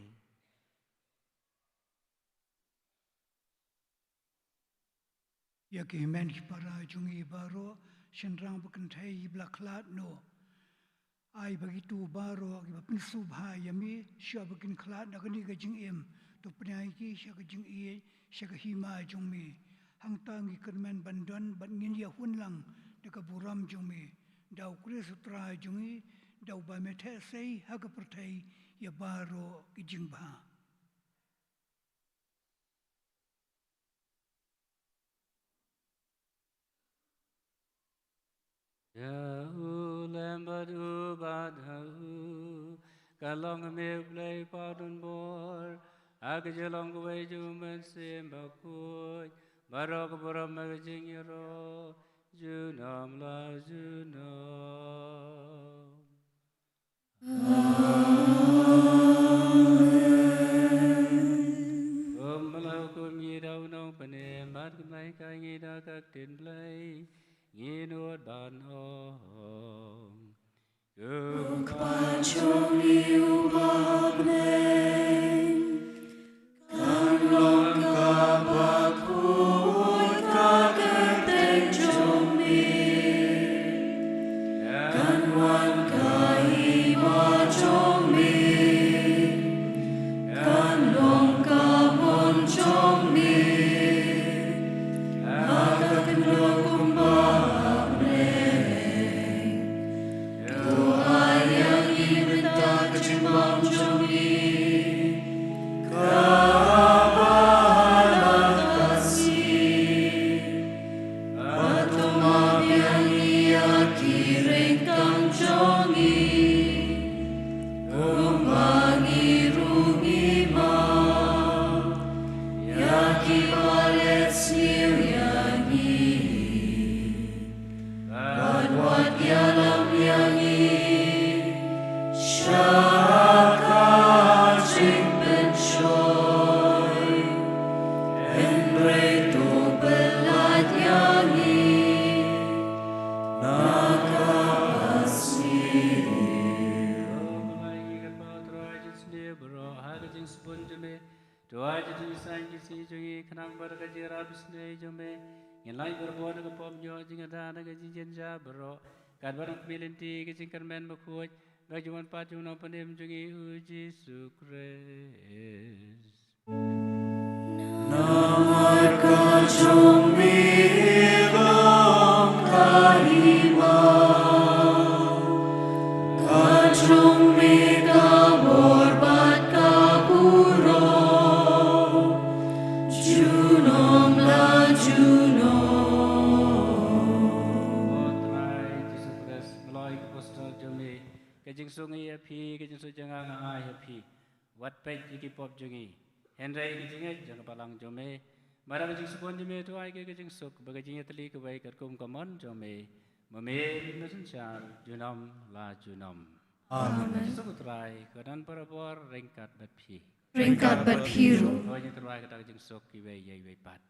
Ïa ki hynmen ki para jong ngi baroh, shynrang bad kynthei kiba la khlad noh. Ai ba kito baroh kiba pynsngewbha ïa me, shuwa ba kin khlad na kane ka jingim, to pynïaid ki sha ka jingïeit, sha ka hima jong me. Hangta ngi kyrmen ban don bad ngin ïahun lang da ka burom jong me. Da u Khrist u Trai jong ngi, da uba me theh sei ha ka pyrthei ïa baroh ki jingbha. Ïa u lem bad u bad ha u, ka long ha me U Blei Kpa donbor, ha ka jinglong kawei jong u Mynsiem Bakhuid, baroh ka burom bad ka jingïaroh, junom la junom. Amen. Kumba la hukum ngi da u Nongpynim, bad kumne ka ngi da ka ktien Blei, ngi nud ban ong: Ko Kpa jong ngi uba ha bneng, kan long kaba khuid ka kyrteng jong me. Kan wan ka hima jong me. Kan To ai jingïaseng ïa ki sngi jong ngi, khnang ba da ka jingïarap isynei jong me ngin lait barabor na ka pop ïoh jingada na ka jingjynjar baroh, katba da ka lynti ka jingkyrmen bakhuid, bad ka jingwan pat jong u Nongpynim jong ngi u Jisu Khrist. Namar ka jong me long ka hima, ka jong me ka bor bad ka burom, junom la junom. O Trai Jisu Khrist, nga loi ka apostol jong me, ka jingsuk nga ïa phi, ka jingsuk jong nga nga ai ha phi. Wat peit ïa ki pop jong ngi, hynrei ïa ka jingngeit jong ka balang jong me. Bad da ka jingsbun jong me to ai ka jingsuk bad ka jingïatylli kawei katkum ka mon jong me, ma me mynta synshar junom la junom. Amen. Jisu U Trai ka don barabor ryngkat bad phi. Ryngkat bad phi ruh. To ngin tyrwa kata ka jingsuk iwei ïa iwei pat.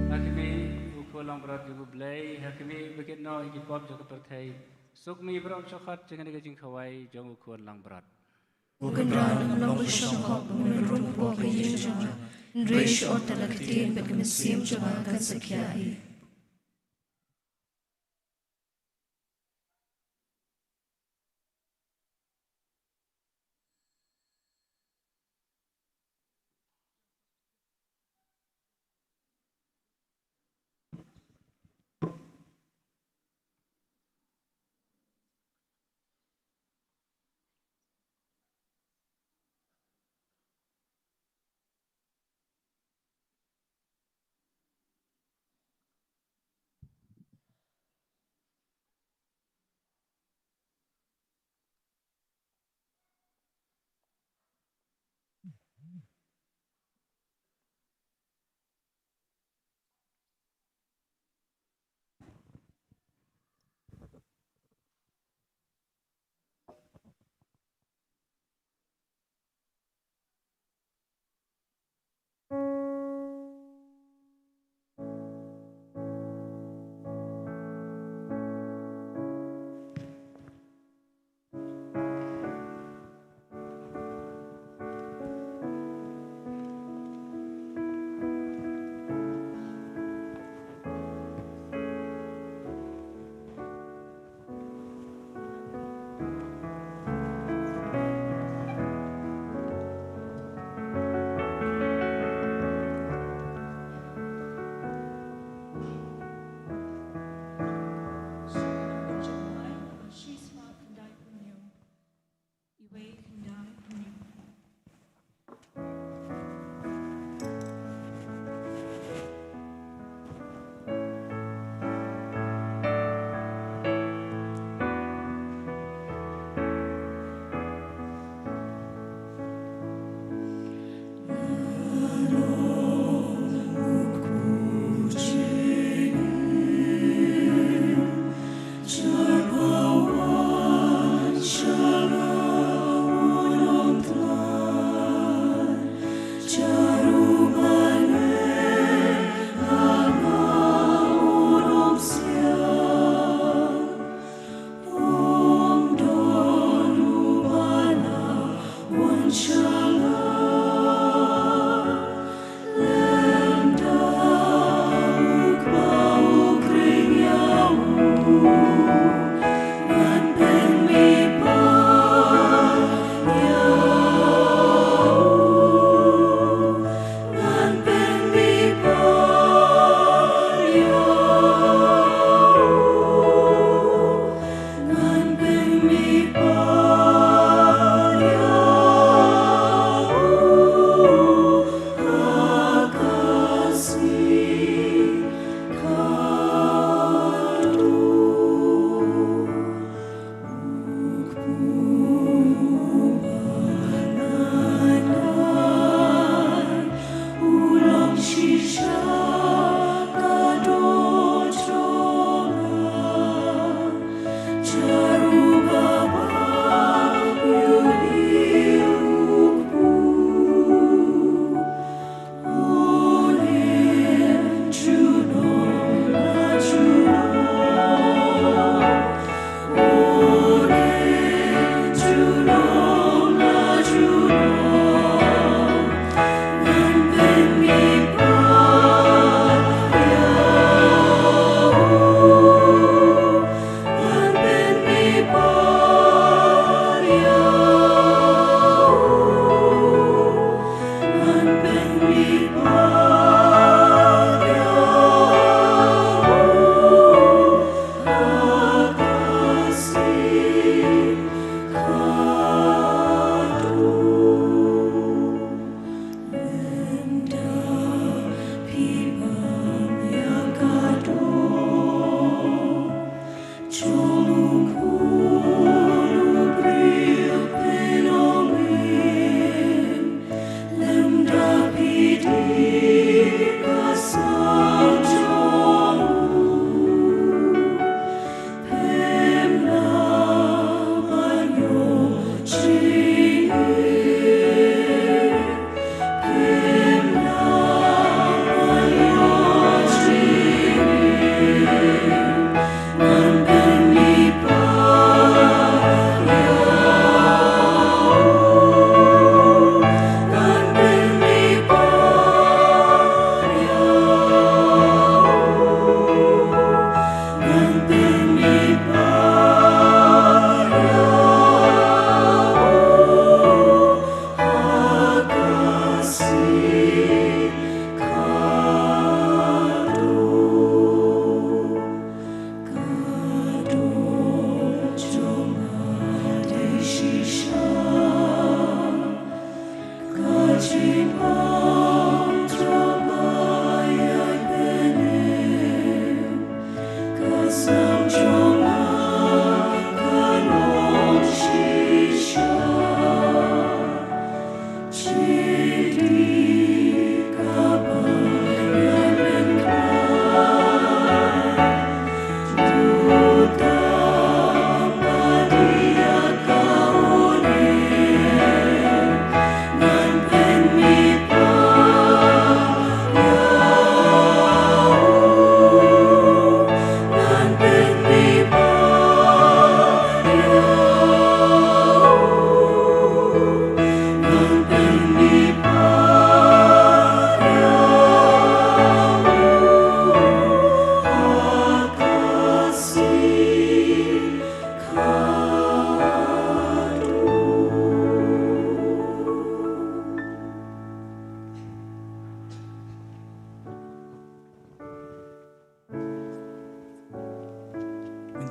Ha khmih, ko Khun Langbrot jong U Blei, ha khmih, ba kit noh ïa ki pop jong ka pyrthei. Suk me baroh shongkhat jong kane ka jingkhawai jong U Khun Langbrot. Ko Kynrad, ngam long ba shong hok ba men rum hapoh ka ïing jong nga, hynrei shu ot tang la ka ktien bad ka mynsiem jong nga kan sa khia hi. Ngin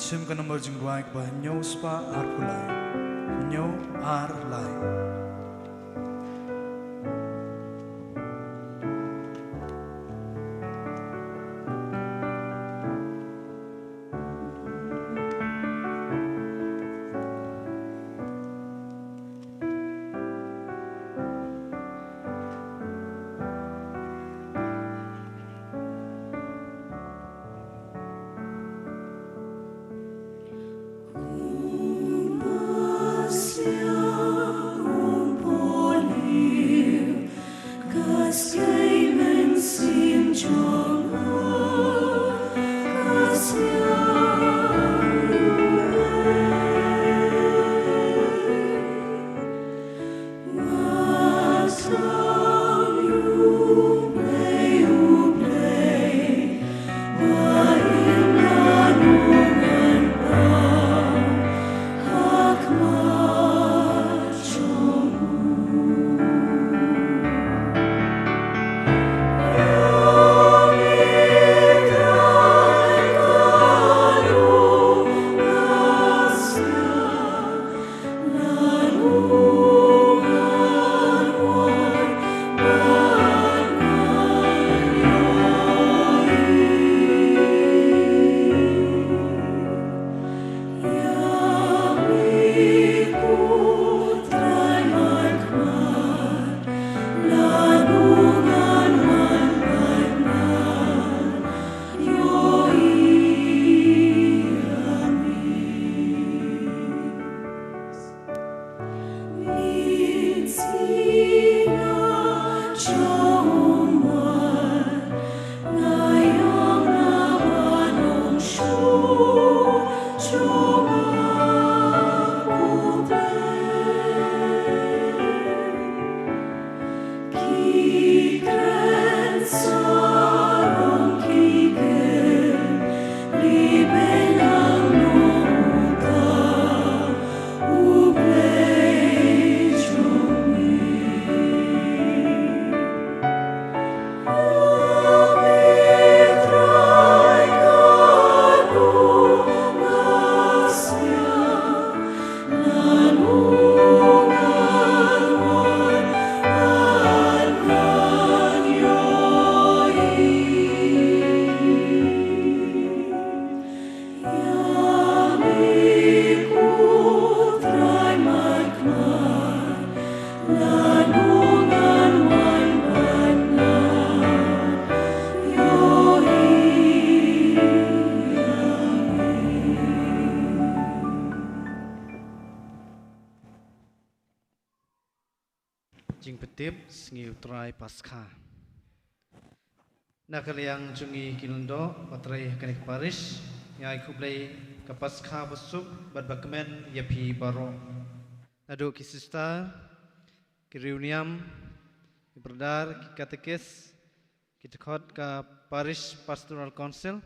shim ka nombor jingrwai kaba hynñiew spah arphew lai. Hynñiew ar lai. Jingpyntip sngi U Trai Paskha. Na ka liang jong ngi ki lyngdoh ba trei ha kane ka parish, nga ai khublei ka Paskha basuk bad bakmen ïa phi baroh. Naduh ki sister, ki riewniam, ki brother, ki katekis, ki dkhot ka Parish Pastoral Council,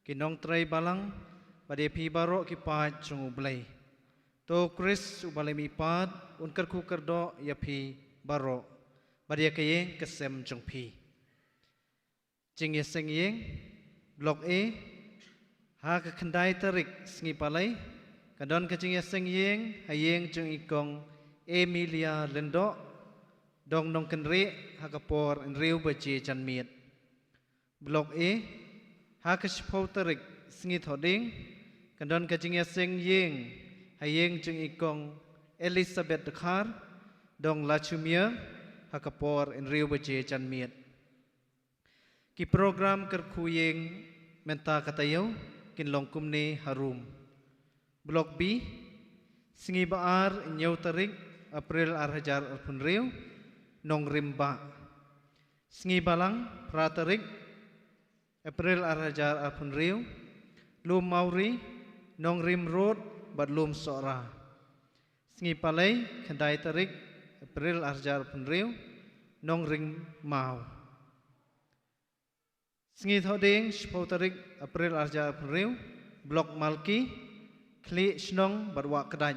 ki nongtrei balang, bad ïa phi baroh ki paid jong U Blei. To Khrist uba leh mihpat un kyrkhu kyrdoh ïa phi baroh bad ïa ka ïing ka sem jong phi. Jingïaseng ïing, Block A, ha ka khyndai tarik sngi Palei, ka don ka jingïaseng ïing ha ïing jong i Kong Emilia Lyngdoh, dong Nongkynrih, ha ka por hynriew baje janmiet. Block A, ha ka shiphew tarik sngi Thohdieng, ka don ka jingïaseng ïing ha ïing jong i Kong Elizabeth Dkhar, dong Lachumiere, ha ka por hynriew baje janmiet. Ki program kyrkhu ïing mynta ka taïew kin long kumne harum. Block B, sngi ba ar hynñiew tarik April ar hajar arphew hynriew, Nongrim Bah. Sngi balang phra tarik April ar hajar arphew hynriew, Lum Mawri, Nongrim Road bad Lum Sohra. Sngi Palei khyndai tarik April ar hajar arphew hynriew, Nongrim Maw. Sngi Thohdieng shiphew tarik April ar hajar arphew hynriew, Block Malki, Khlieh Shnong bad Wah Kdait.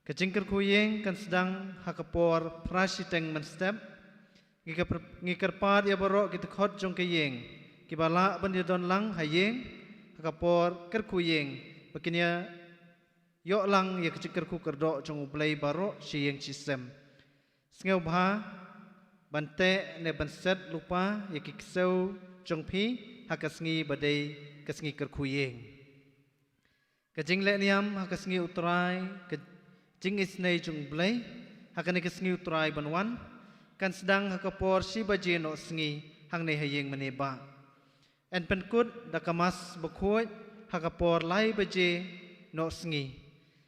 Ka jingkyrkhu ïing kan sdang ha ka por phra shiteng mynstep. Ngi ka pyr-, ngi kyrpad ïa baroh ki dkhot jong ka ïing kiba lah ban ïadon lang ha ïing ha ka por kyrkhu ïing ba kin ïa ïoh lang ïa ka jingkyrkhu kyrdoh jong U Blei baroh shi ïing shi sem. Sngewbha ban teh ne ban set lypa ïa ki ksew jong phi ha ka sngi ba dei ka sngi kyrkhu ïing. Ka jingleh niam ha ka sngi U Trai, ka jingisynei jong U Blei ha kane ka sngi U Trai ban wan, kan sdang ha ka por shi baje noh sngi hangne ha ïing mane bah. Yn pynkut da ka Mass bakhuid ha ka por lai baje noh sngi.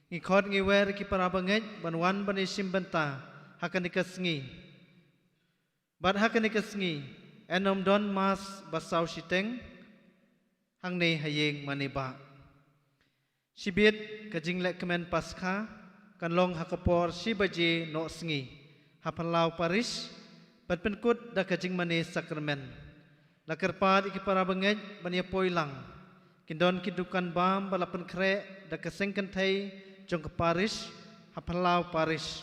Ngi khot ngi wer ki para bangeit ban wan ban ïashim bynta ha kane ka sngi. Bad ha kane ka sngi yn ym don Mass ba saw shiteng hangne ha ïing mane bah. Shibit ka jinglehkmen Paskha kan long ha ka por shi baje noh sngi ha phyllaw parish, ban pynkut da ka jingmane sakramen. La kyrpad ïa ki para bangeit ban ïa poi lang. Kin don ki dukan bam ba la pynkhreh da ka seng kynthei jong ka parish ha phyllaw parish,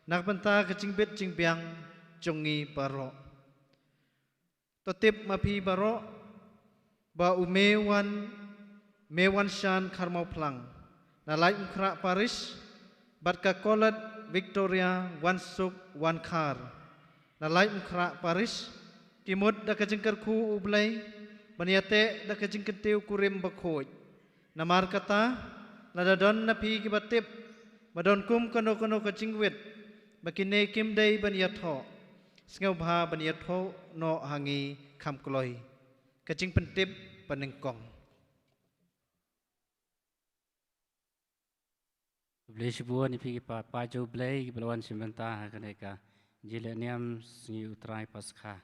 na ka bynta ka jingbit jingbiang jong ngi baroh. To tip ma phi baroh ba u Mewan, Mewanshan Kharmawphlang na Laitumkhrah Parish bad ka Colette Victoria Wansuk Wankhar na Laitumkhrah Parish ki mut da ka jingkyrkhu U Blei ban ïateh da ka jingkyntiew kurim bakhuid. Namar kata, lada don na phi kiba tip ba don kum kano kano ka jingwit ba kine kim dei ban ïathoh, sngewbha ban ïathoh noh ha ngi kham kloi. Ka jingpyntip banyngkong. Khublei shibun ïa phi ki paid jong U Blei kiba la wan sha mynta ha kane ka jingleh niam sngi U Trai Paskha.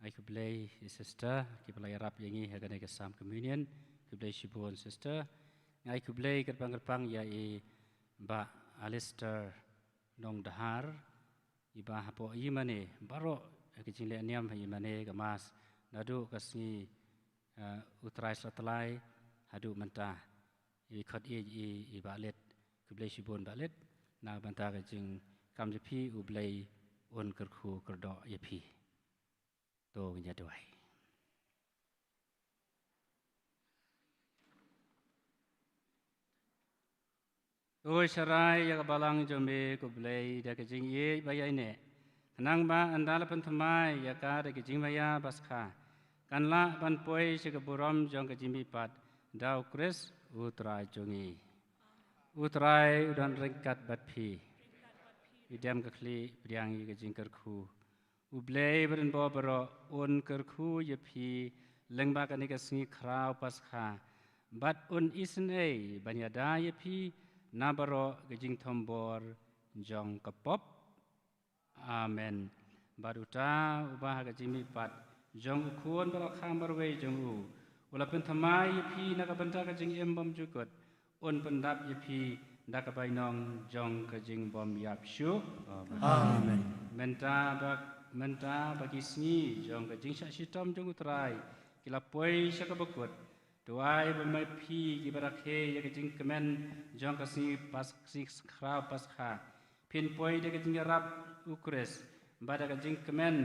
Ai khublei ïa sister kiba la ïarap ïa ngi ha kane ka Sam Communion. Khublei shibun sister. Ai khublei kyrpang kyrpang ïa i Bah Alistair Nongdhar, iba hapoh i mane baroh ha ka jingleh niam ha i mane ka Mass naduh ka sngi, eh, U Trai Slatlai haduh mynta. I khot i, i, i Bah Lit. Khublei shibun Bah Lit na ka bynta ka jingkam jong phi. U Blei un kyrkhu kyrdoh ïa phi. To ngin ïa duwai. To sharai ïa ka balang jong me ko Blei da ka jingïeit ba ïaineh, khnang ba ynda la pynthymmai ïa ka da ka jingmaïa Paskha, kan lah ban poi sha ka burom jong ka jingmihpat da U Khrist U Trai jong ngi. U Trai u don ryngkat bad phi. Pdiang ka khlieh, pdiang ïa ka jingkyrkhu. U Blei ba don bor baroh un kyrkhu ïa phi lyngba kane ka sngi khraw Paskha, bad un isynei ban ïada ïa phi na baroh ka jingthombor jong ka pop. Amen. Bad uta uba ha ka jingmihpat jong U Khun ba la kham marwei jong u, u la pynthymmai ïa phi na ka bynta ka jingim bymjukut, un pyndap ïa phi da ka bainong jong ka jingbymïap shuh. Amen. Mynta ba, mynta ba ki sngi jong ka jingshah shitom jong U Trai ki la poi sha kaba kut, to ai ba ma phi kiba rakhe ïa ka jingkmen jong ka sngi Pas-, sngi khraw Paskha, phin poi da ka jingïarap U Khrist bad da ka jingkmen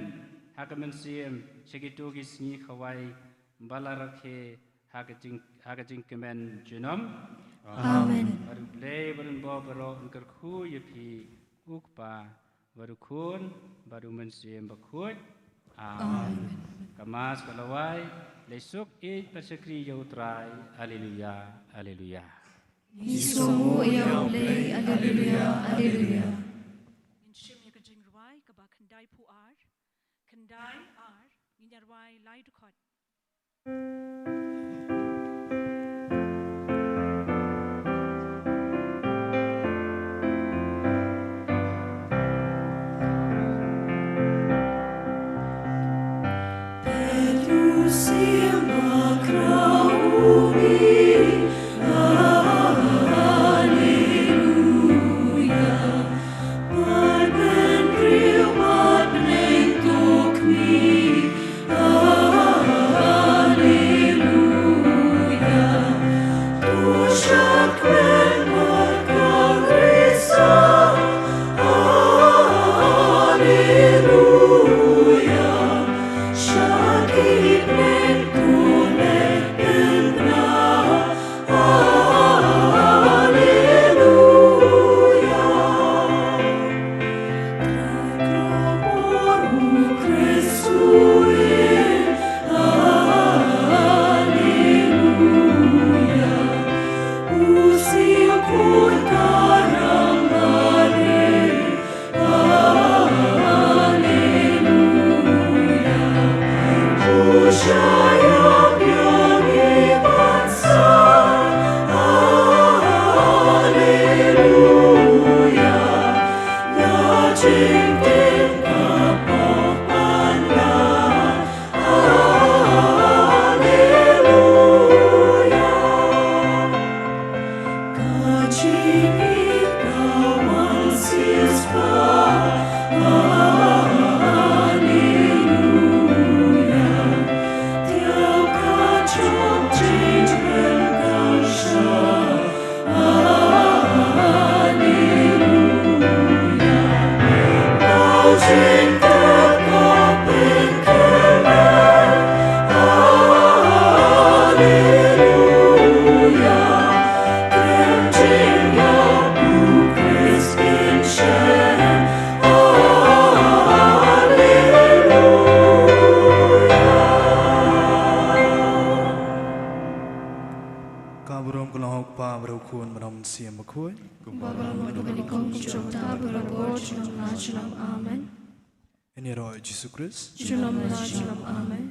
ha ka mynsiem sha kito ki sngi khawai ba la rakhe ha ka jing, ha ka jingkmen junom. Amen. Bad U Blei ba don bor baroh un kyrkhu ïa phi, U Kpa bad U Khun bad U Mynsiem Bakhuid. Amen. Amen. Ka Mass ka la wai. Leit suk ïeit bad shakri ïa U Trai. Alleluia, alleluia. Ngi sngewnguh ïa U Blei. Alleluia, alleluia. Ngin shim ïa ka jingrwai kaba khyndaiphew ar. Khyndai ar, ngin ïa rwai lai dkhot. Ka burom ka long ha U Kpa bad U Khun bad U Mynsiem Bakhuid. Kumba ka long mynta, ka bad kum shym ta, barabor, junom la junom. Amen. Ngin ïaroh ïa U Jisu Khrist. Junom la junom. Amen.